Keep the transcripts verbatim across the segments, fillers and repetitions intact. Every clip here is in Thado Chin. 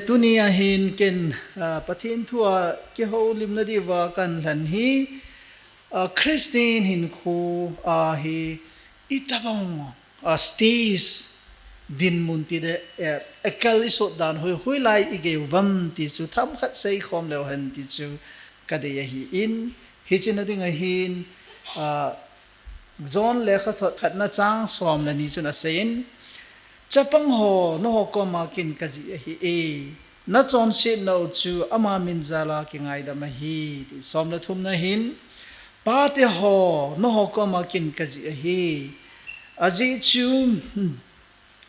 Tuni ahin ken, ah, Pathen thu a kihoulimna diuva kan lhan hi, ah, Christian hinkho ahi itobang, ah, stage dinmun ti de, eh, ekal isot dan hoi, hoilai igei uvam ti chu themkhat seikhom leu hen ti chu kadei ahin, hiche na ding ahin, ah, John lekhathot khatna chang som le ni chun aseiyin, Chapang ho, nangho koma kin kajih ahi e. Nachonsetnau chu ama min jal'a kingaidam ahi. Ti som le thumna hin, Pate ho, nangho koma kin kajih ahi. Ajeh chu, hmm,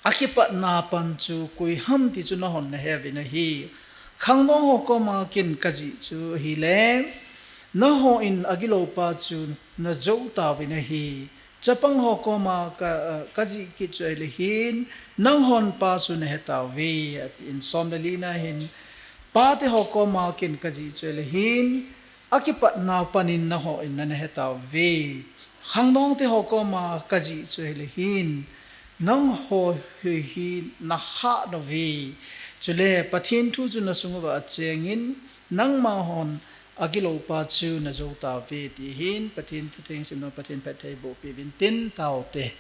akipatna pan chu koi ham ti chu nangho nahe uvin ahi. Khangdong ho koma kin kajih chu ahile, nangho in agiloupa chu najou tauvin ahi. Chapang ho koma ka, kajih kit chu ahile hin, nanghon Pa chu nahe tauve, atin. Som le lina hin, Pate ho koma kin kajih chu ahile hin, akipatna panin nangho in nanahe tauve. Khangdongte ho koma kajih chu ahile hin, nangho hi, hi nakhah nauve. Chule Pathen thu chu nasunguva achengin, nangma hon agiloupa chu najou tauve ti hin, Pathen thutheng simna Pathen phattheiboh peh uvin tin taute.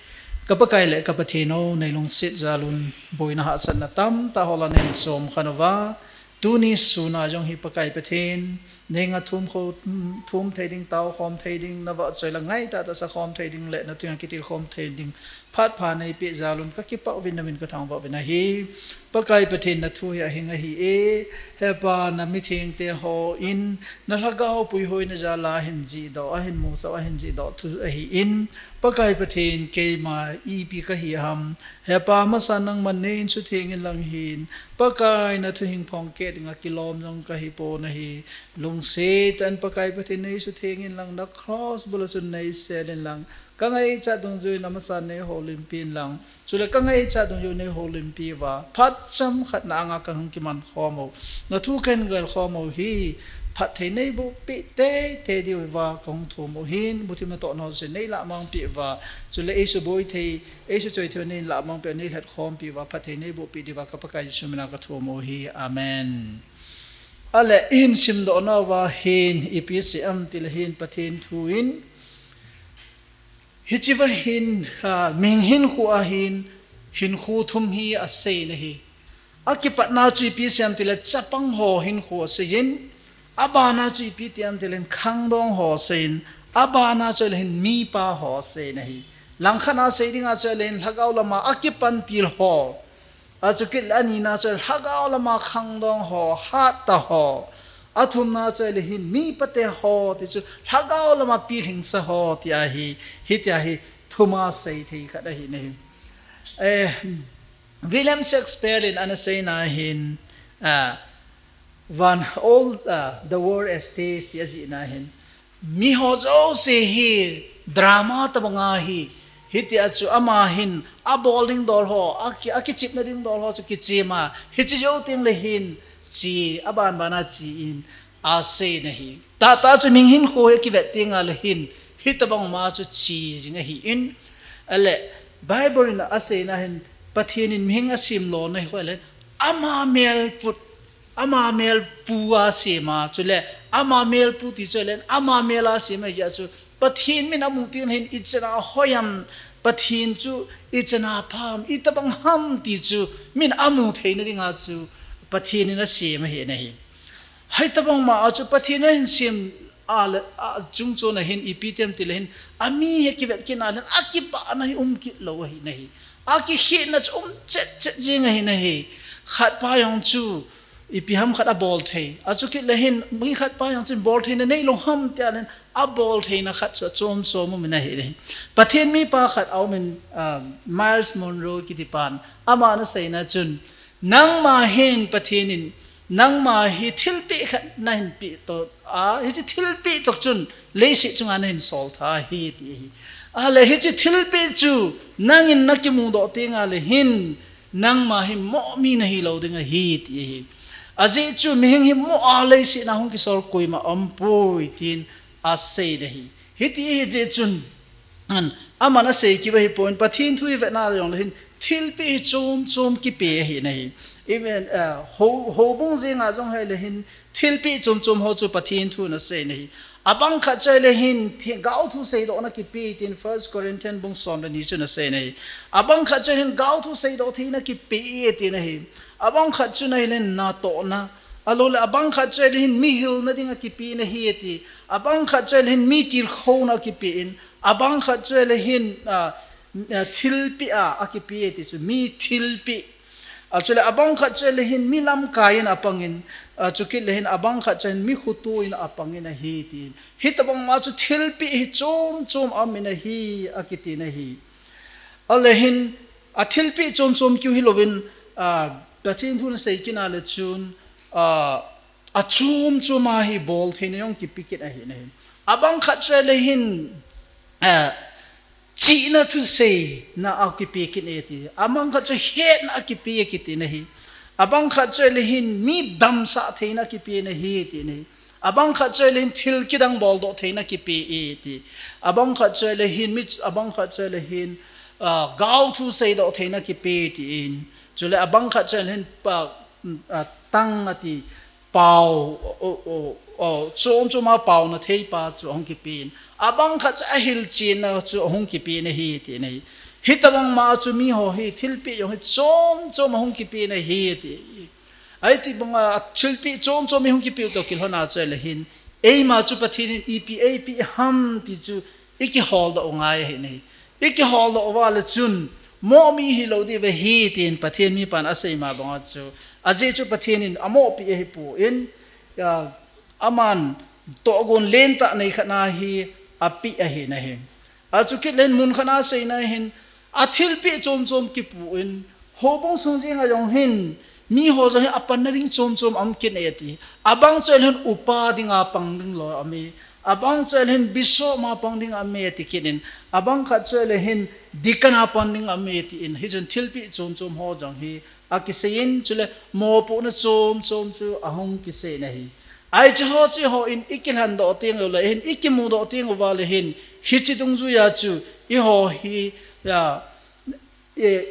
Ka Pakai le ka Pathen o, neilungset jal'un boina hahsatna tamtah hola nahin chom khan uva, tuni sun'a jong hi Pakai Pathen, neinga thum kho, thum thei ding, tao khom thei ding, navahchoi la ngaitah tah sakhom thei ding le, natunga kitilkhom thei ding, phat pha neipeh jal'un kakipah uvin namin kathangvah uvin ahi. Pakai Pathen nathu hi ahing ahi e. He Pa, namithengte hon, nalhagao puihoina jal'a ahin jihdoh, ahin musah, ahin jihdoh thu ahin. Pakai Pathen keima ipi kahi ham. He Pa, masa nangman neisuthengin lang hin. Pakai nathu hing phong keh dinga kilom jong kahipon ahi. Lungset tah in Pakai Pathen neisuthengin lang, na cross bula chun neiselin lang. Ka ngaichat dungjuiyin amasan neihoulimpin lang. Chule ka ngaichat dungjuiyin neihoulimpi uva, phat chomkhat na anga kahung kiman khom u, nathu kahin gel khom u hi, phatthei neiboh peh teitei diuva kahung thum u hin, muthim natoh nau se neilah mang peh uva. Chule eisuboi thei, eisuchoi thei neilah mang peh, neilhat khompi uva, phatthei neiboh peh diuva, ka Pakai Jesu mina kathum u hi. Amen. Ale, ihin simdoh nauva hin, ipi asei em tile hin, Pathen thu in, Hichea hin, ah, mihing hinkho a hin, hinkho thum hi aseiyin ahi. Akipatna chu ipi asei em tile chapang ho hinkho aseiyin, abana chu ipi ti em tile khangdong ho aseiyin, abana chu le hin mipa ho aseiyin ahi. Langkhat a sei dinga chu le hin lhagao lama akipan til ho. Achukit le anina chu lhagao lama khangdong ho, hattah ho. Athumna chu le hin mipate ho, ti chu lhagao lama pilhingsa ho, ti ahi, hitia hi thuma seithei khat ahi nahi. Eh, William Shakespeare in ana seina hin, ah, When all, uh, the world is stage ti ajihna hin. Miho jouse hi drama tabang ahi. Hitia chu ama hin abol ding dol ho, aki, akichepna ding dol ho chu kichema. Hiche jou teng le hin che, aban bana che in asei nahi. Tahtah chu mihing hinkho hi kivet tenga le hin, hitabang ma chu che jing ahin. Ale, Bible in aseina hin, Pathen in mihing asem lona hi koi le, ama mel put Ama mel pu asem a, chule ama mel pu ti chu le, ama mel asem a hia chu, Pathen min amu teng hin ichan a hoi am, Pathen chu ichan a pha am, itabang ham ti chu min amu theina dinga chu Pathen in asem ahi nahi. Hitabang ma a chu Pathen in asem a le, achung chon a hin ipi ti em tile hin, ami hi kivet kit na le, akipana hi um kit lou ahi nahi. Akikhetna chu um chet chet jing ahi nahi. Khat pa jong chu ipi ham khat abol thei. Achukit le hin, mi khat pa jong chun bol theina neilou ham tia le hin, abol theina khat chu achom chom um in ahi nahi. Pathen mipa khat aum in, ah, Myles Munroe kiti pan. Aman aseina chun, nangma hin Pathen in, nangma hi thilpeh khat nahin peh toh a, hiche thilpeh toh chun leiset chunga nahin sol tha ahi ti ahi. Ale hiche thilpeh chu nangin nakimu doh tenga le hin nangma hi moh mi nahi lou ding ahi ti ahi. Ajeh chu mihing hi moh a leiset a hung kisol koima umpoi tin asei nahi. Hiti ahi jeh chun, an, aman asei kit u ahi pon, Pathen thu hi vetna jong le hin thilpeh hi chom chom kipe ahi nahi. Even uh, ho, houbung jenga jong hile hin thilpeh chom chom ho chu Pathen thu in asei na hi. Abang khat chu hile hin thi- gaothu seidohna kipe tin First Corinthian bung som le ni chun asei na hi. Abang khat chu hile hin gaothu seidoh theina kipe e tina hi. Abang khat chu hile hin natohna. Alou le abang khat chu hile hin mi hilna dinga kipe na hi ati. Abang khat chu hile hin mi tilkhouna kipe in. Abang khat chu hile hin uh, thilpeh a akipe ti chu mi thilpeh. Achule abang khat chu hile hin mi lamkai in apangin, achukit le hin abang khat chu hin mi khutu in apangin ahi tin. Hitobang ma chu thilpeh hi chom chom aum in ahi akiti na hi. Ale hin athilpeh chom chom keu hilouvin, a, Pathen thu in asei kit na le chun, a, achom chom a hi bol theina jong kipe kit ahi na hi. Abang khat chu hile hin, a, chihna thuseina akipe kit e ti. Abang khat chu hetna akipe kiti na hi. Abang khat chu hile hin mi damsah theina kipe na hi tina hi. Abang khat chu hile hin thil kidang boldoh theina kipe e ti. Abang khat chu hile hin mi abang khat chu hile hin, ah, gaothu seidoh theina kipe tin. Chule abang khat chu hile hin pa, mm, ah, tang ati pao, o, o, o, chom chom a paona theipa chu ahung kipen. Abang khat chu ahilchenna chu ahung kipen ahi tina hi. Hitobang ma chu mi ho hi thilpeh jong hi chom chom ahung kipen ahi ti. Ahi ti banga thilpeh chom chom mi hung kipe u toh kilhon a chu hile hin. Eima chu Pathen in ipi eipeh ham ti chu ikihol doh u ngai ahi na hi. Ikihol doh uva le chun, moh mi hilou diu ahi tin Pathen mipan asei ma banga chu. Ajeh chu Pathen in amoh peh ahi pon, a, aman tohgon lentah nei khat na hi apeh ahi na hi. Achukit le hin mun khat na asei na hin, athilpeh chom chom kipu in, houbung sung jenga jong hin, mi ho jong hin apanna ding chom chom aum kit e ti. Abang chu hile hin upa dinga pang ding lou aum e. Abang chu hile hin bishop ma pang ding aum e ti kit in. Abang khat chu hile hin deacon a pang ding aum e ti in. Hichun thilpeh chom chom ho jong hi akisei in chule mopohna chom chom chu ahung kisei na hi. Ahi chu ho chu eihoin ikilhen doh teng u le hin ikimu doh teng uva le hin hiche dungjuia chu eiho hi, a, e,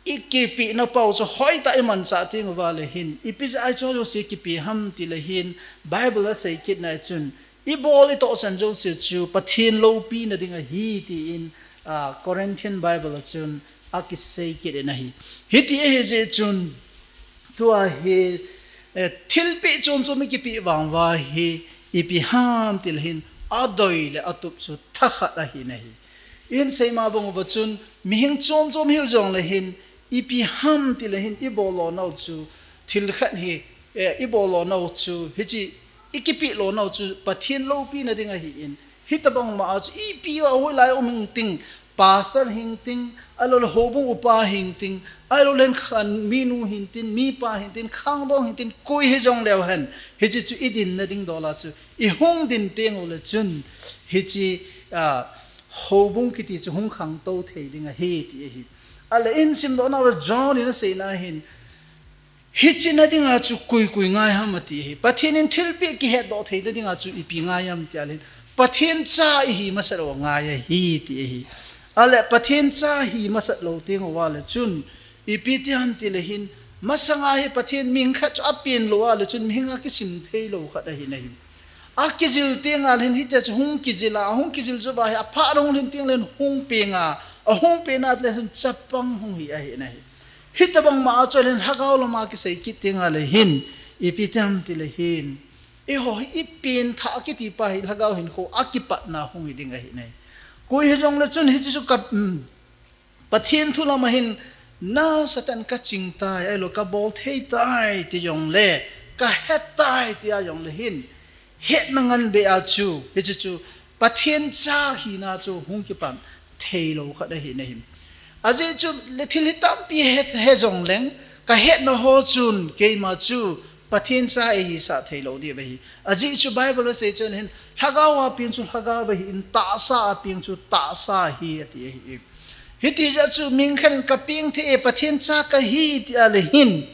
ikipehna pau chu hoitah a imanchah teng uva le hin, ipi jeh a hiche ho jouse kipe ham ti le hin, Bible asei kit na chun, ibol itoh chan jouse chu Pathen loupina ding ahi tin, a, Corinthian Bible a chun akisei kit in ahi. Hiti ahi jeh chun, tua hi, eh, thilpeh chom chom ikipeh vang uva hi, ipi ham ti le hin, adei le atup chu thakhat ahi na hi. Ihin sei ma bang uva chun, mihing chom chom hiu jong le hin, ipi ham ti le hin, ibol lona u chu, thil khat hi, eh, ibol lona u chu, hiche, ikipeh lona u chu, Pathen loupina ding ahi in. Hitobang ma a chu, ipi a hoilai um hingting, pastor hingting, ahilou le houbung upa hingting, ahilou le khan minu hingting, mipa hingting, khangdong hingting, koi hijong leu hen. Hiche chu idinna ding dol a chu, ihung din teng u le chun, hiche, a, houbung kiti chu hung khangtou thei ding ahi ti ahi. Ale ihin simdoh na uva John in asei na hin, hiche na dinga chu koi koi ngai ham ati ahi. Pathen in thilpeh kihetdoh theina dinga chu ipi ngai ham ti a le hin, Pathen cha ihi masat u ngai ahi ti ahi. Ale Pathen cha hi masat lou teng uva le chun, ipi ti ham ti le hin, masanga hi Pathen mihing khat chu apen lou a le chun mihing a kisim thei lou khat ahi na hi. Akijil teng a le hin hitia chu hung kijil a, ahung kijil chu uva hi aphah dong len teng le hin hung peng a, ahung peng a le hin chapang hung hi ahi na hi. Hitobang ma a chu le hin lhagao lama kisei kit teng a le hin, ipi ti ham ti le hin, eiho hi ipen thah kiti pa hi lhagao hinkho a kipatna hung hi ding ahi na hi. Koi hijong le chun hiche chu ka, um, Pathen thu lama hin nasatah in kaching tai, ahilou kabol thei tai ti jong le, kahet tai ti a jong le hin, hetna ngan beh a chu, hiche chu Pathen cha hina chu hung kipan thei lou khat ahi na hi. Ajeh chu le thil hi tampi he, he jong leng, kahetna ho chun keima chu Pathen cha eihisah thei lou diu ahi. Ajeh chu Bible asei chu le hin, lhagao a peng chu lhagao ahi in, tahsa a peng chu tahsa ahi ati ahi. Hiti jeh a chu mihing khat in kapeng thei e, Pathen cha kahi ti a le hin,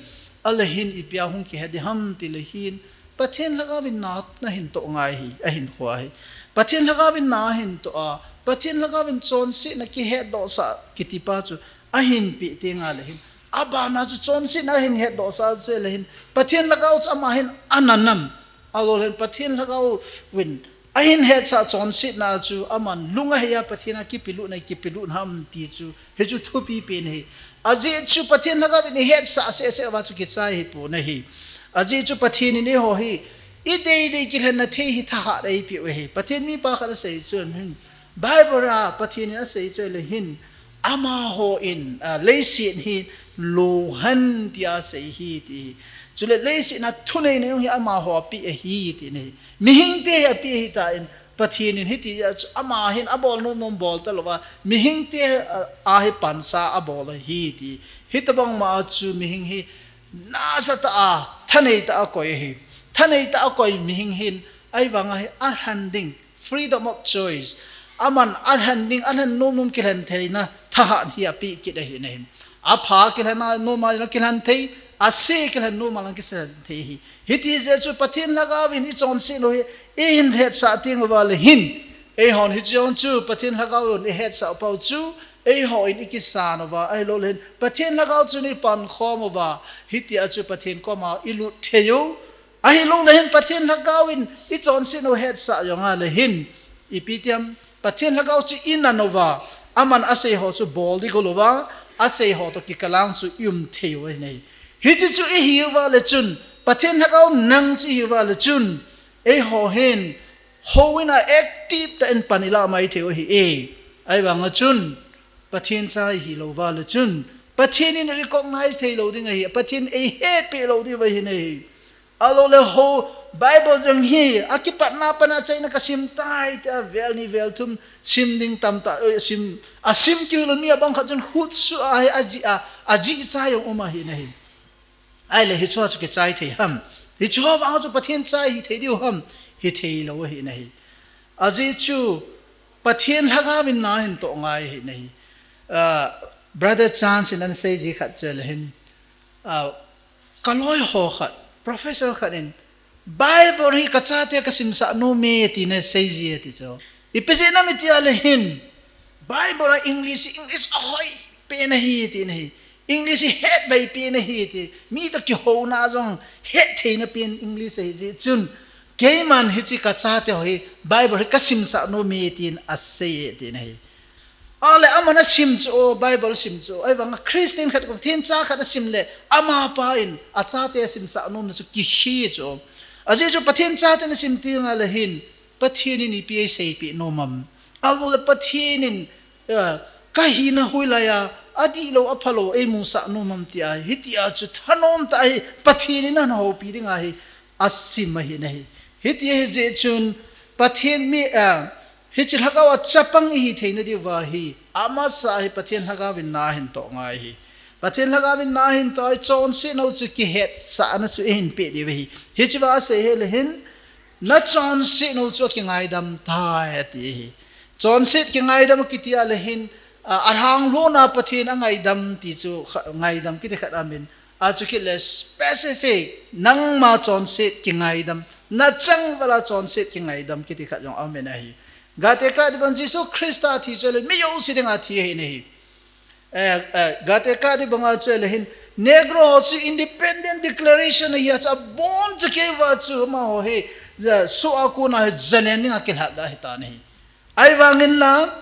a le hin ipi a hung kihe ding ham ti le hin, Pathen lhagao in na, nahin toh ngai hi, ahinkho ahi. Pathen lhagao in na ahin toh a, Pathen lhagao in chonsetna kihetdoh sah kiti pa chu ahin peh teng a le hin, Abana chu chonsetna ahin hetdohsah chu ahile hin, Pathen Lhagao chu ama hin ana nam. Ahilou le hin Pathen Lhagao vin ahin hetsah chonsetna chu aman lung ahei a Pathen a kipelutna, kipelutna ham ti chu, hichu thupi pen ahi. Ajeh chu Pathen Lhagao vin ihetsah sehseh uva chu kichai ahipon ahi. Ajeh chu Pathen in eiho hi ideidei kilhenna thei hi thahat eipeh u ahi. Pathen mipa khat asei chu hin, Bible a Pathen in asei chu ahile hin, amahon, ah, leiset hi lou hen tia asei ahi ti. Chule leiset a thunei nei jong hi amaho apeh ahi ti ahi. Mihingte hi apeh ahitan, Pathen in hiti a chu ama hin abol nom nom bol talouva, mihingte, ah, a hi pansa abol ahi ti. Hitobang ma a chu mihing hi nasatah a, thanei tah a akoi ahi. Thanei tah a akoi mihing hin, ahivang a hi alhen ding, freedom of choice. Aman alhen ding, alhen nom nom kilhen theina thahat hi apeh kit ahi nahi. Apha kilhen a nom a kilhen thei, ase kilhen nom a kilhen thei ahi. Hiti jeh chu Pathen Lhagao vin ichonset u hi, ihin hetsah teng uva le hin, eihon hiche jong chu Pathen Lhagao vin ihetsah u pau chu, eihon ikisan uva, ahilou le hin Pathen Lhagao chun ipankhom uva, hiti a chu Pathen koma ilut thei u. Ahilou le hin Pathen Lhagao in ichonset u hetsah jong a le hin, ipi ti ham, Pathen Lhagao chu inan uva, aman asei ho chu bol ding ahi uva, asei ho toh kikalang chu ium thei u ahi nahi. Hiche chu ihi uva le chun, Pathen Lhagao nang chu ihi uva le chun, eiho hin, houin a active tah in pan ilah mai thei u ahi e. Ahivang a chun, Pathen cha ihi lou uva le chun, Pathen in recognize thei lou ding ahi, Pathen in eihetpeh lou ding uva ahi nahi. Ahilou le ho, Bible jong hi, akipatna a pat a achaina kasim tai tia vel ni vel thum sim ding tamtah, eh, sim, asim kit lou mi abang khat chun khut su a hi ajih a, ajih cha jong um ahi nahi. Ahile hichea chu kichai thei ham. Hichea vang chu Pathen cha hithei diu ham. Hithei lou ahi nahi. Ajeh chu Pathen Lhagao vin na ahin toh ngai ahi nahi. Ah, Brother Chance in ana sei ji khat chu le hin. Ah, kaloi ho khat, professor khat in, Bible hi kachate kasimsah nom e tin asei ji e ti chu. Ipi jeh ham iti a le hin, Bible a English, English ahoi pen ahi ti nahi. English hi het bai pen ahi ti. Mi toh kihouna jong het theina pen English ahi jeh chun. Keiman hiche kachate ho hi Bible hi kasimsah nom e tin asei e ti nahi. Ahile aman asim chu, Bible sim chu, ahivang a Christian khat, Pathen cha khat asim le, amapa in achate asimsah nomna chu kihi chu. Ajeh chu Pathen chate nasim teng a le hin, Pathen in ipi eiseipeh nom ham. Ahilou le Pathen in, eh, kahina hoilai a, adihlou aphalou eimusah nom ham tia, hitia chu thanom tah a hi, Pathen in ana houpi ding a hi, asim ahi nahi. Hiti ahi jeh chun, Pathen mi, eh, Hiche Lhagao a chapang ihi theina diuva hi, amasa hi Pathen Lhagao vin na ahin toh ngai ahi. Pathen Lhagao vin na ahin toh a, ichonsetnau chu kihetsahna chu eihin peh diu ahi. Hichea asei ahile hin, nachonsetnau chu akingaidam tai ati ahi. Chonset kingaidam kiti ahile hin, a, alhanglhona Pathen angaidam ti chu kha-, ngaidam kiti khat aum in. Achu kit le specific, nangma chonset kingaidam, nachang vala chonset kingaidam kiti khat jong aum in ahi. Gate kah ding bang Jesu Christa thi chu le mi jouse dinga thi ahi nahi. Eh, eh, gate kah ding banga chu le hin Negro ho chu independent declaration ahi a chu abon chu keiva chu amaho hi, ja, soh a kona hi jalen dinga kilhat da ahi tan ahi. Ahivangin la,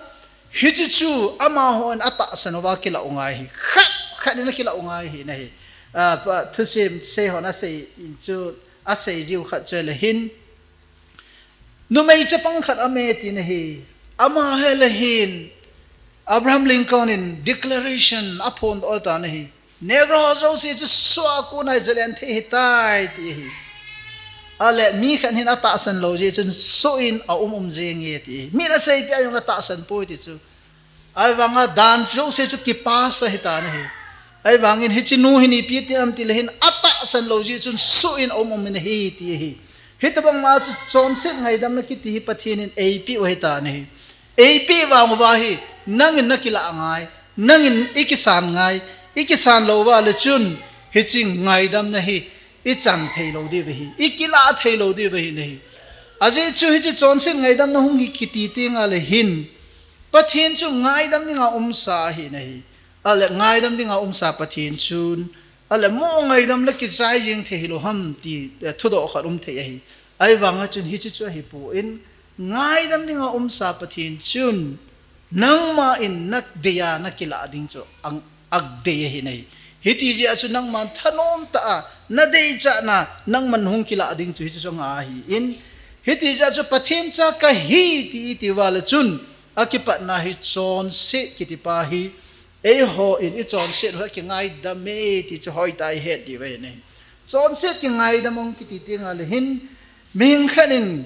hiche chu amahon atahsan uva kilah u ngai ahi. Khat, khat in akilah u ngai ahi nahi. Ah, pa, thusim seihon asei in chu, asei jiu khat chu le hin. Numei chapang khat aume ti nahi. Ama hi le hin. Abraham Lincoln in declaration aphondoh tan ahi. Negro ho jouse chu soh a kona hi jalen thei ahitai ti ahi. Ahile mi khat hin atahsan lou jeh chun soh in aum um jenge ti ahi. Min aseipeh a jong atahsan poi ti chu. Ahivanga dan jouse chu kipass ahitan ahi. Ahivangin hiche nu hin ipi ti ham ti le hin atahsan lou jeh chun soh in aum um in ahi ti ahi. Hitobang ma chu chonset ngaidamna kiti hi Pathen in eipeh u ahitan ahi. Eipeh vang uva hi, nangin nakilah ngai, nangin ikisan ngai, ikisan lou uva le chun, hiche ngaidamna hi, ichan thei lou diu ahi, ikilah thei lou diu ahi nahi. Ajeh chu hiche chonset ngaidamna hung hi kiti teng a le hin, Pathen chu ngaidam dinga umsa ahi nahi. Ale ngaidam dinga umsa Pathen chun, ale mo ngaidam le kichai jing thei hilou ham ti, eh, thudoh khat um thei ahi. Ahivanga chun hiche chu ahipon, ngaidam dinga umsa Pathen chun, nangma in nadei a nakilah ding chu ang, agdei ahi nai. Hiti jeh a chu nangman thanom tah a, nadei chan a, nangman hung kilah ding chu hiche chu anga ahin. Hiti jeh a chu Pathen cha kahi ti, iti uva le chun, akipatna hi chonset kiti pa hi, eihon ichonset u hi kingaidam e ti chu hoitah a ihet diu ahi nai. Chonset kingaidam ong kiti tengle hin, mihing khat in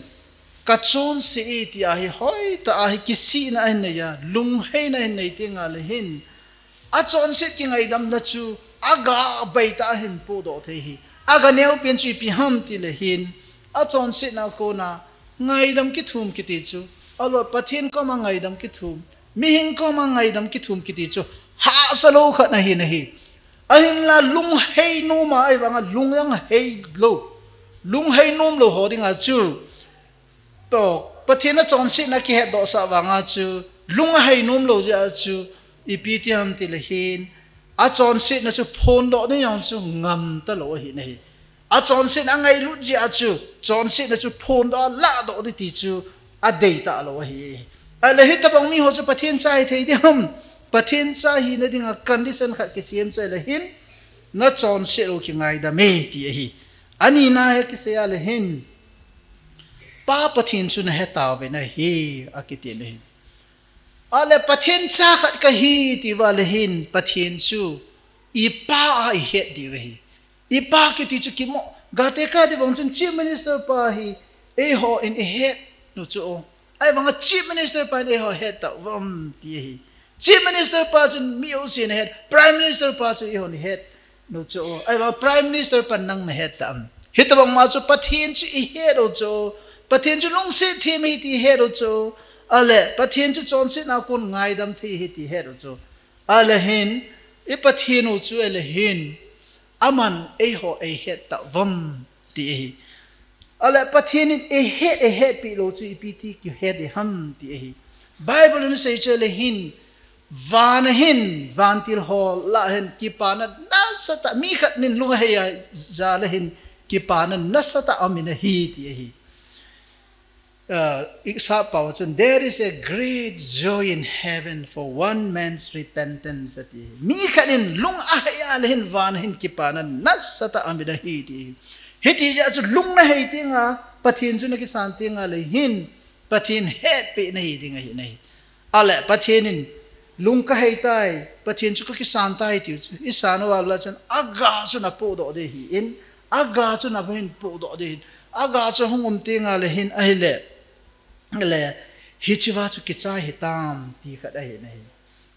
kachonse e tia hi hoitah a hi kisihna ahin nei a, lungheina ahin nei tengle hin, achonset kingaidamna chu aga beitah a hin pohdoh thei ahi. Aga neopen chu ipi ham tile hin, achonsetna kona ngaidam kithum kiti chu, alou Pathen koma ngaidam kithum, mihing koma ngaidam kithum kiti chu hahsa lou khat ahi nai. Ahinla lunghei nom a, ahivanga lung jong hei lou, lunghei nom lou ho dinga chu, to, Pathen achonsetna kihetdohsah vanga chu, lung ahei nom lou jeh a chu, ipi ti ham tile hin, achonsetna chu phondoh ding jong chu ngam talou ahi nai. Achonsetna angailut jeh a chu, chonsetna chu phondoh a lahdoh ding ti chu adei talou ahi. Ale hitobang miho chu Pathen cha hithei ding ham? Pathen cha hina dinga condition khat kisem chu ahile hin, nachonset u kingaidam e ti ahi. Anina hi kisei a le hin, Pa Pathen chu nahe tauvin ahi, akiti le hin. Ale Pathen cha khat kahi ti uva le hin, Pathen chu ipa a ihet diu ahi. Ipa kiti chu kimo, gate kati bang chun Chief Minister pa hi eihon ihet u chu, ahivanga Chief Minister pa in eiho het tauvam ti ahi. Chief Minister pa chun mi jousen ahet, Prime Minister pa chu eihon ihet u chu, ahivanga Prime Minister pan nang nahet tam? Hitobang ma chu Pathen chu ihet u chu, Pathen chu lungset them ahi ti ihet u chu, ale Pathen chu chonsetna kon ngaidam thei ahi ti ihet u chu, ale hin, i Pathen u chu ale hin, aman eiho eihet tauvam ti ahi. Ale Pathen in eihet, eihetpi lou chu ipi ti kihet ding ham ti ahi. Bible in asei chu ale hin, van a hin, vantil ho lah a hin kipana nasatah, mi khat in lung ahei a jal a hin kipana nasatah aumin ahi ti ahi. Uh, Sapau chun, "There is a great joy in heaven for one man's repentance," ati. Mi khat in lung ahei a le hin van a hin kipana nasatah aumin ahi ti. Hiti jeh a chu lung nahei tenga, Pathen chu nakisan tenga le hin, Pathen hetpeh nahi ding ahi nai. Ale Pathen in lung kahei tai, Pathen chu kakisan tai tiu chu isan uva le chun aga chu napohdoh ding ahin, aga chu nahin pohdoh ding ahin, aga chu hung um tenga le hin ahile, le hichea chu kichai hitam ti khat ahi nai.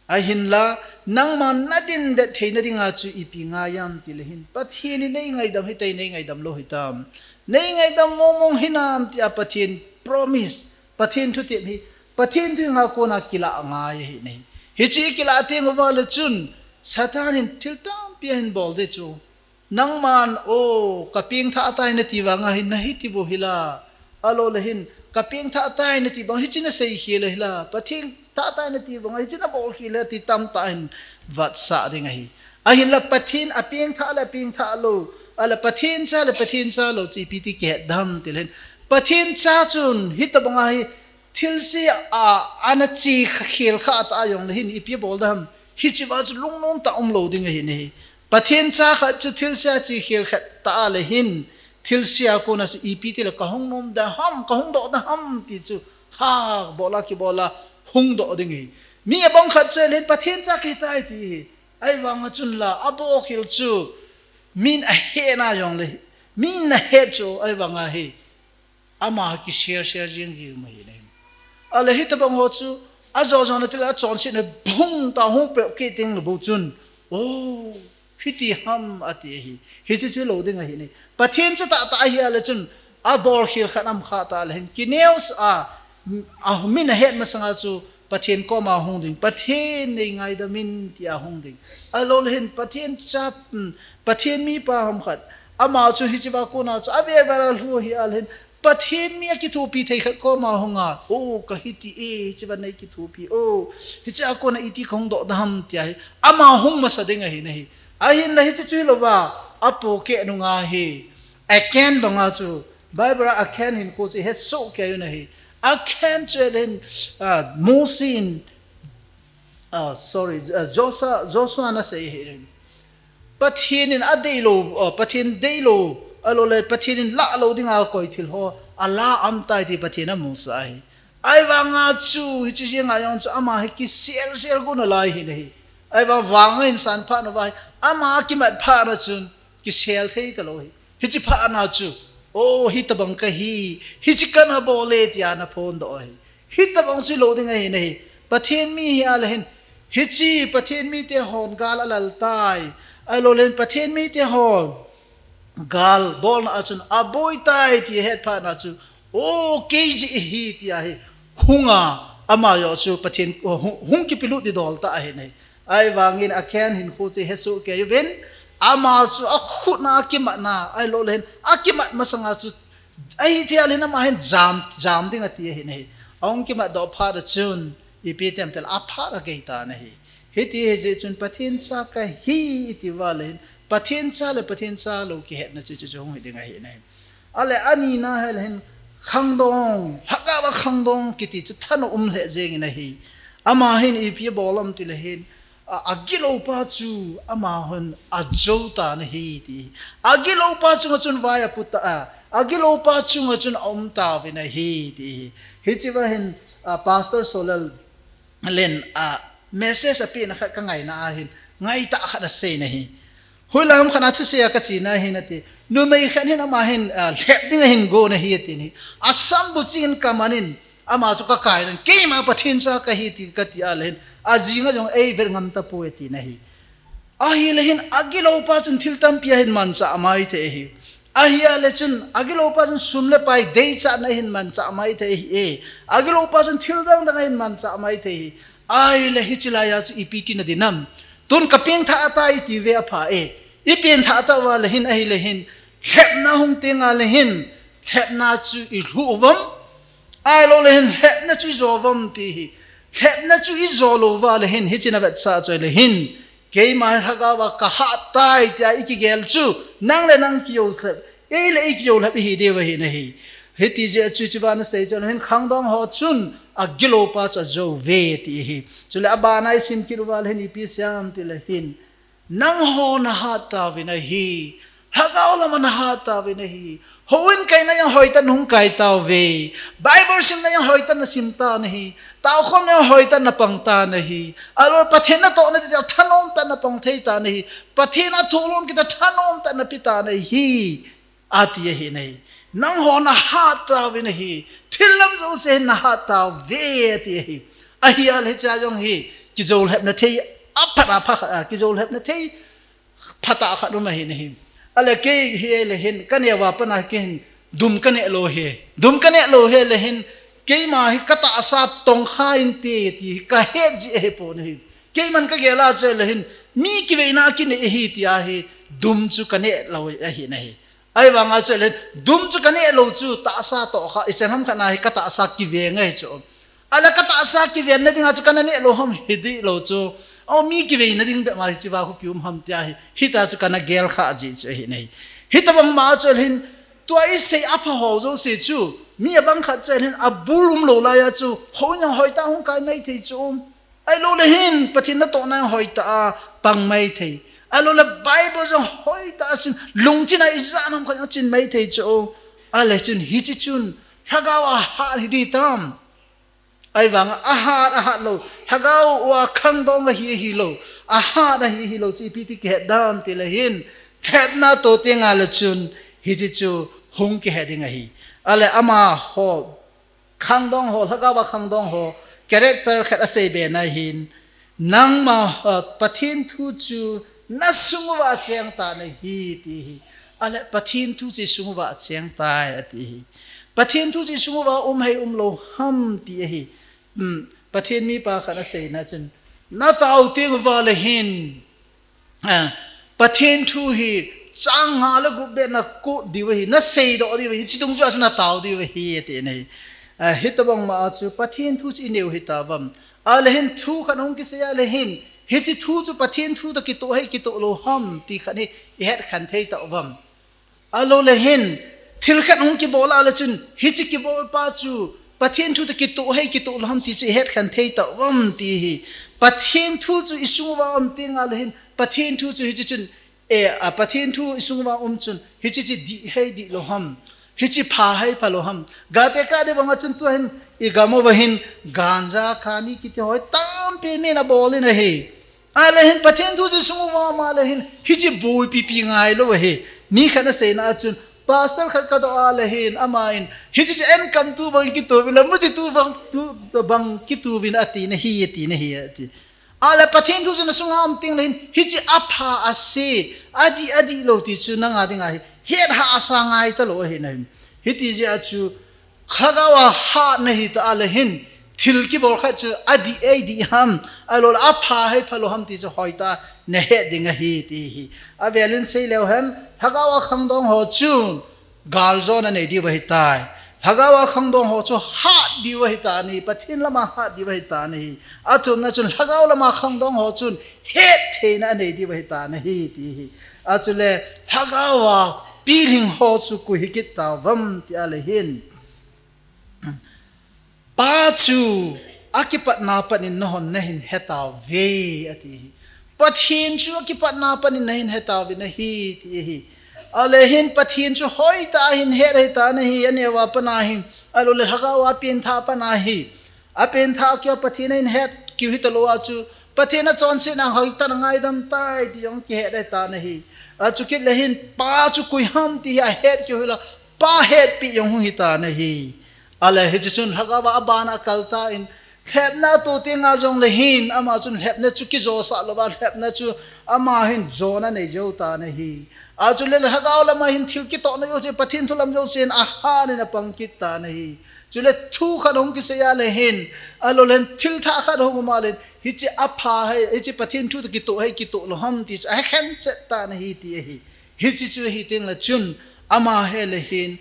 Ahinla, nangma nadindet theina dinga chu ipi ngai ham tile hin, Pathen in nei ngaidam hitai, nei ngaidam lou hitam, nei ngaidam mongmong hinam tia Pathen promise, Pathen thutep hi, Pathen thu nga kona kilah ngai ahi nai. Hiche kilah teng uva le chun, Satan in thil tampi ahin bol ding chu. Nangman, o, kapengthah tai nati vanga hin, nahiti bou hila. Alou le hin, kapengthah tai nati vang, hiche nasei khel hila. Pathen thah tai nati vanga, hiche nabol khel hila, ti tamtah ahin vetsah ding ahi. Ahinla Pathen apengthah le apengthah lou, ale Pathen cha le Pathen cha lou chu ipi ti kihet dam tile hin, Pathen cha chun hitobanga hi thilse a, ana che khel kha ta jongle hin ipi bol dam? Hichea chu lungnom tah a um lou ding ahi nai. Pathen cha khat chu thilse a che khel kha ta le hin, thilse a kona chu ipi tile kahung nom dam, kahung doh dam ti chu hah bol a kibol a hung doh ding ahi. Mi abang khat chu le hin Pathen cha kahi tai ti ahi. Ahivanga chun la, abol khel chu min ahet na jongle, min ahet chu ahivanga hi ama kisel sel jing jing ma ahi nai. Ale hitobang ho chu, ajo jo na tile achonsetna bung tah hung peh kit teng le bou chun, o, hiti ham ati ahi. Hiche chu lou ding ahi nai. Pathen cha tahtah ahi a le chun, abol khel khat um kha ta le hin, kineosah a, a min ahet masanga chu, Pathen koma hung ding, Pathen nei ngaidam in tia hung ding. Alou le hin Pathen cha, um, Pathen mipa ham khat, ama chu hichea kona chu avel vel a lhu ahi a le hin, Pathen mi a kithopi thei khat koma hunga, o, ka hiti e, hichi vang nei kithopi, o, hichi a kona iti kahung doh dam tia hi, ama hung masa ding ahi nahi. Ahinla hichi chu hilouva, apohkeh nunga hi, Achan banga chu, Bible a Achan hinkho chu hesoh kei u nahi. Achan chu hin, ah, Mosi in, ah, sorry, ah, Joshua, Joshua in asei hi. Pathen in adeilou, ah, Pathen deilou, ahilouleh Pathen in lahlou dinga koi thil ho, ala aum tai ti Pathen in amasa ahi. Ahivanga chu, hichi jeng a jong chu ama hi kiselsel gon nalai hi nahi. Ahivang vang in san phat nauva hi, ama kimat phat na chun, kisel thei talou hi. Hichi phat na chu, o, hitabang kahi, hichi kana bol e tia ana phondoh ahi. Hitabang chu lou ding ahi nahi. Pathen mi hi ahileh hin, hichi Pathen mite hon gal alal tai. Ahilouleh hin Pathen mite hon gal bolna a chun aboi tai ti ahet phat na chu, o, kei jeh ahi tia hi, hunga, ama jong chu Pathen, hung, hung kipelut didol tah ahi nahi. Ahivangin Achan hinkho chu hesoh kei uvin, ama chu akhut na akimat na, ahilouleh hin, akimat masanga chu, ahithei leh hin ama hin jam, jam ding ati ahi nahi. Ahung kimat doh phat a chun, ipi ti em tileh aphat agei tan ahi. Hiti hi jeh chun Pathen cha kahi iti uva leh hin, Pathen cha le Pathen cha lou kihetna chu, chu, chu hung hi ding ahi nahi. Ahileh anina hileh hin khangdong, lhagao a khangdong kiti chu thanom um lheh jeng in ahi. Ama hin ipi abol em tileh hin, a, agiloupa chu amahon ajou tan ahi ti. Agiloupa chunga chun vai apu ta, a, agiloupa chunga chun aum tauvin ahi ti. Hichi uva hin, a, Pastor Solal len a message apehna khat kangaina ahin, ngaitah khat asei nahi. Hoilai ham khat a thusei a kachena hin ati. Numei khat hin ama hin, ah, lhep ding ahin gon ahi ati nahi. Asam bu chingin kaman in, ama chu kakai dan, keima Pathen cha kahi ti kati a leh hin, ajing a jong eivet ngam tapoi ati nahi. Ahileh hin agiloupa chun thil tampi ahin manchah maithei ahi. Ahileh chun agiloupa chun sum le pai deichatna ahin manchah maithei ahi e. Agiloupa chun thil dang dang ahin manchah maithei ahi. Ahileh hichi laiya chu ipi tina ding ham. Tun kapeng thah tai iti uve apha e. Ipeng thah tauva leh hin ahileh hin. Lhepna hung tenga leh hin. Lhepna chu ilhuh uvam. Ahilouleh hin lhepna chu ijo uvam ti hi. Lhepna chu ijo lou uva leh hin. Hichi na vetsah chu leh hin. Keima hi lhagao a kahat tai tia ikigel chu, nang le nang kijou lhep, ei le ei kijou lhep ihi diu ahi nahi. Hiti jeh a chu hichi uva ana sei chu hin khangdong ho chun agiloupa chu ajou uve ti ahi. Chule abana isim kit uva leh hin ipi asei em tileh hin. Nangho nahat tauvin ahi. Lhagao lama nahat tauvin ahi. Houin kaina jong hoitah in hung kai tauve. Bible simna jong hoitah in nasim tan ahi. Taokhomna jong hoitah in napang tan ahi. Ahilouleh Pathen natohna ding thanom tah in napang thei tan ahi. Pathen athoh lom kiti thanom tah in nape tan ahi. Ati ahi nahi. Nangho nahat tauvin ahi. Thil lam jouse nahat tauve ati ahi. Ahileh hichea jong hi. Kijou lhepna thei. Aphat apha, a, kijou lhepna thei. Phatah khat um ahi nahi. Ahileh kei hileh hin, kaneo a pat a kei hin, dum kaneh lou ahi. Dum kaneh lou ahi leh hin, keima hi katahsa tongkha inte ti, kahet ji ahi poi nahi. Keiman kagel a chu leh hin, mi kiveina kinei ahi tia hi, dum chu kaneh lou ahi nahi. Ahivanga chu leh hin, dum chu kaneh lou chu tahsa tohkha, ichan ham khat na hi katahsa kive ngai chu. Ahileh katahsa kivenna dinga chu kana neh lou ham hiding lou chu. O mi kiveina ding bep ma hichi uva khu kium ham tia hi. Hita chu kana gel kha ji chu ahi nahi. Hitabang ma chu leh hin tua isei apha ho jouse chu. Mi abang khat chu leh hin abul um lou laiya chu. Houin hoitah hung kai maithei chu. Ahilouleh hin Pathen natohna hoitah a pang maithei. Ahilouleh Bible jong hoitah a sim lungching a ijat ham khat jong chin maithei chu. Ahileh chun hichi chun lhagao a hat hiding tam. Ahivanga ahat, ahat lou. Lhagao a khangdong ahi, ahi lou. Ahat ahi, ahi lou. Chu ipi ti kihet ding ham tileh hin. Lhepna toh tenga leh chun. Hiti chu hung kihe ding ahi. Ahileh amaho. Khangdong ho, lhagao a khangdong ho. Character khat asei be na hin. Nangma, uh, Pathen thu chu nasung uva cheng tan ahi ti hi. Ahileh Pathen thu chu isung uva cheng tai ati hi. Pathen thu chu isung uva um hih um lou ham ti ahi. Um, Pathen mipa khat in aseina chun. Natao teng uva leh hin. Ah, Pathen thu hi chang nga le gup beh na kut diu ahi, na seidoh diu ahi, hiche dungjuia chu na tao diu ahi, ati nahi. Ah, hitobang ma a chu Pathen thu chu i neiu hitauvem. Ahile hin thu khat hung kisei a le hin, hiche thu chu Pathen thu toh kitoh ham kitoh lou ham ti khat hi i het khen thei tauvem. Ahilou le hin, thil khat hung kibol a le chun, hiche kibol pa chu Pathen thu toh kitoh ham kitoh lou ham ti chu i het khen thei tauvem ti hi. Pathen thu chu i sung uva um teng a le hin, Pathen thu chu hiche chun, eh, a Pathen thu i sung uva um chun, hiche chu dih ham dih lou ham, hiche pha ham pha lou ham. Ga tekah ding bang a chun tua hin, i gam uva hin, ganja, khani kiti ho tampi min abol in ahi. Ahile hin Pathen thu chu sung uva um a le hin, hiche boipi pi ngai lou ahi. Mi khat in aseina a chun, pastor khat kadoh a le hin, aman, hiche chu enkam tu bang kitoh uvin, muchi tu bang, tu bang kitoh uvin ati nahi, ati nahi, ati. Ahile Pathen thu chu na sunga um teng le hin, hiche apha ase, adih, adih lou ti chu nanga dinga hi, het hahsa ngai talou ahi nahi. Hiti jeh a chu, Lhagao a hatna hita a le hin, thil kibol khat chu adih e, dih ham, ahilou le apha ham pha lou ham ti chu hoitah a na het ding ahi ti hi. Avel in sei leu hen, Lhagao a khangdong ho chun galjona nei diu ahitai. Lhagao a khangdong ho chu hat diu ahitai, Pathen lama hat diu ahitai. Athumna chun Lhagao lama khangdong ho chun hettheina anei diu ahitai ti hi. Achule Lhagao a pilhing ho chu koi hi kit tauvem ti a le hin, Pa chu akipatna pat in nahon nahin hetauve, ati hi. Pathen chu akipatna pat in nahin hetauve nahi, ti hi. Ahile hin Pathen chu hoitah a hin het ahitai, aneo a pat a hin. Ahilou le Lhagao a pengthah pat a hi. Apengthah keu Pathen ahin het keu hitalou a chu, Pathen achonsetna hoitah a ngaidam tai ti jong kihet ahitai. Achukit le hin, Pa chu koi ham ti hi ahet keu hilou, Pa hetpi jong hung hitai. Ahile hiche chun Lhagao a abana akal tan, lhepna atoh teng a jong le hin, ama chun lhepna chu kijosah louva, lhepna chu ama hin jona nei jou tan ahi. Achule Lhagao lama hin thil kitohna jouse, Pathen thu lam jousen ahat in apang kit tan ahi. Chule thu khat hung kisei a le hin, ahilou le hin thil thah khat hung um a le hin, hiche apha ham, hiche Pathen thu toh kitoh ham kitoh lou ham ti chu ahe khen chet tan ahi ti ahi. Hiche chu ahi teng le chun, ama hi le hin,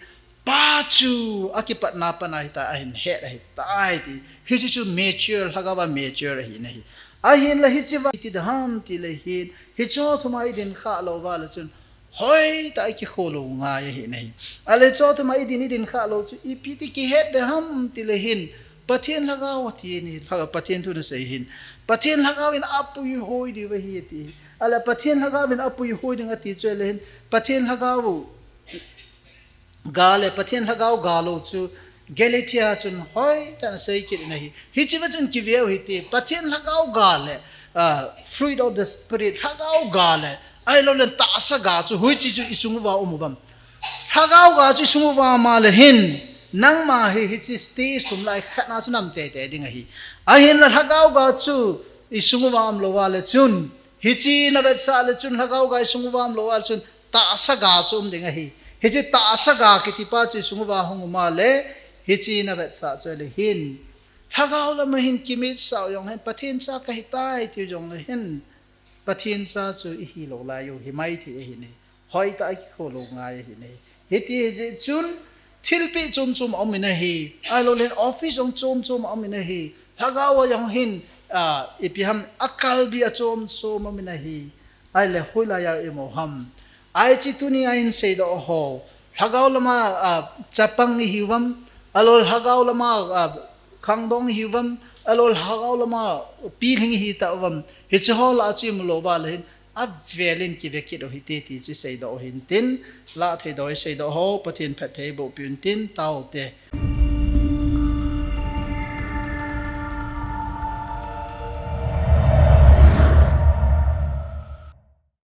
Pa chu akipatna pat a hitia ahin het ahitai ti. Hiche chu mature, Lhagao a mature ahi nahi. Ahinla hiche va iti ding ham ti le hin, hiche ho thum a i din khah lou va le chun, hoitah a i kikholou ngai ahi nahi. Ahile hiche ho thum a i din, i din khah lou chu, ipi ti kihet ding ham ti le hin, Pathen Lhagao ati nahi, Lhagao, Pathen thu nasei hin. Pathen Lhagao in apuihoi diu ahi ati. Ahile Pathen Lhagao in apuihoi ding ati chu le hin, Pathen Lhagao ga le Pathen Lhagao ga lou chu Galatia chun hoitah in asei kit in ahi. Hiche va chun kiveu hite, Pathen Lhagao ga le, ah, fruit of the Spirit, Lhagao ga le, ahilou le tahsa ga chu hoiche chu i sung uva um uvem. Lhagao ga chu i sung uva um a le hin, nangma hi hiche stage thum lai khat na chu nam teitei ding ahi. Ahinla Lhagao ga chu i sung uva um lou va le chun, hiche na vetsah le chun, Lhagao ga i sung uva um lou va le chun, tahsa ga chu um ding ahi. Hiche tahsa ga kiti pa chu i sung uva hung um a le, hiche na vetsah chu le hin, Lhagao lama hin kimitsah u jong le hin, Pathen cha kahitai tiu jong le hin, Pathen cha chu i hilou lai u hi mai thei ahi nahi. Hoitah a i kikholou ngai ahi nahi. Hiti hi jeh chun, thilpeh chom chom aum in ahi. Ahilou le hin office jong chom chom aum in ahi. Lhagao a jong hin, ah, ipi ham, akalbi achom chom aum in ahi. Ahile hoilai a i um u ham. Hiche tuni a i seidoh ho. Lhagao lama, ah, chapang i hiu vem. Ahilou le Lhagao lama, ah, khangdong i hiu vem. Ahilou le Lhagao lama pilhing i hitauvam. Hiche ho lah a chu i um lou va le hin. Avel in kive kit u hite ti chu i seidoh u hintin. Lah thei doh i seidoh ho. Pathen phatthei boh piu hintin. Taute.